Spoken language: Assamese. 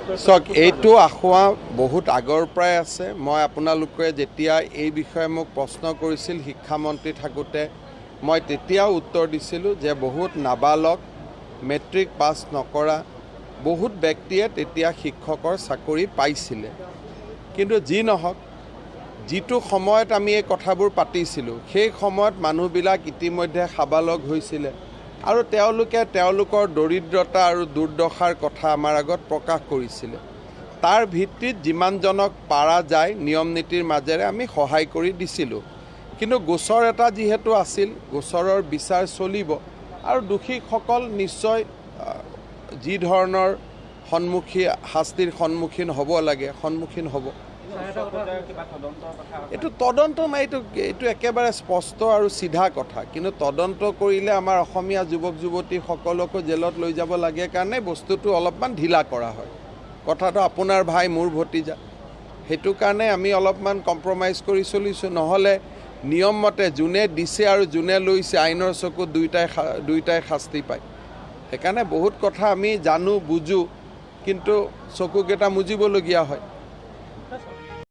চাওক, এইটো আসোঁৱাহ বহুত আগৰ পৰাই আছে। মই আপোনালোকে যেতিয়া এই বিষয়ে মোক প্ৰশ্ন কৰিছিল শিক্ষামন্ত্ৰী থাকোঁতে, মই তেতিয়াও উত্তৰ দিছিলোঁ যে বহুত নাবালক, মেট্ৰিক পাছ নকৰা বহুত ব্যক্তিয়ে তেতিয়া শিক্ষকৰ চাকৰি পাইছিলে। কিন্তু যি নহওক, যিটো সময়ত আমি এই কথাবোৰ পাতিছিলোঁ, সেই সময়ত মানুহবিলাক ইতিমধ্যে সাবালক হৈছিলে আৰু তেওঁলোকে তেওঁলোকৰ দৰিদ্ৰতা আৰু দুৰ্দশাৰ কথা আমাৰ আগত প্ৰকাশ কৰিছিলে। তাৰ ভিত্তিত যিমানজনক পাৰা যায় নিয়ম নীতিৰ মাজেৰে আমি সহায় কৰি দিছিলোঁ। কিন্তু গোচৰ এটা যিহেতু আছিল, গোচৰৰ বিচাৰ চলিব আৰু দোষীসকল নিশ্চয় যি ধৰণৰ শাস্তিৰ সন্মুখীন হ'ব লাগে, সন্মুখীন হ'ব। এইটো তদন্ত নাই, এইটো একেবাৰে স্পষ্ট আৰু চিধা কথা। কিন্তু তদন্ত কৰিলে আমাৰ অসমীয়া যুৱক যুৱতীসকলকো জেলত লৈ যাব লাগে কাৰণে বস্তুটো অলপমান ঢিলা কৰা হয়। কথাটো আপোনাৰ ভাই মোৰ ভতিজা, সেইটো কাৰণে আমি অলপমান কম্প্ৰমাইজ কৰি চলিছোঁ। নহ'লে নিয়মমতে যোনে দিছে আৰু যোনে লৈছে, আইনৰ চকুত দুয়োটাই শাস্তি পায়। সেইকাৰণে বহুত কথা আমি জানো, বুজোঁ, কিন্তু চকুকেইটা মুজিবলগীয়া হয়।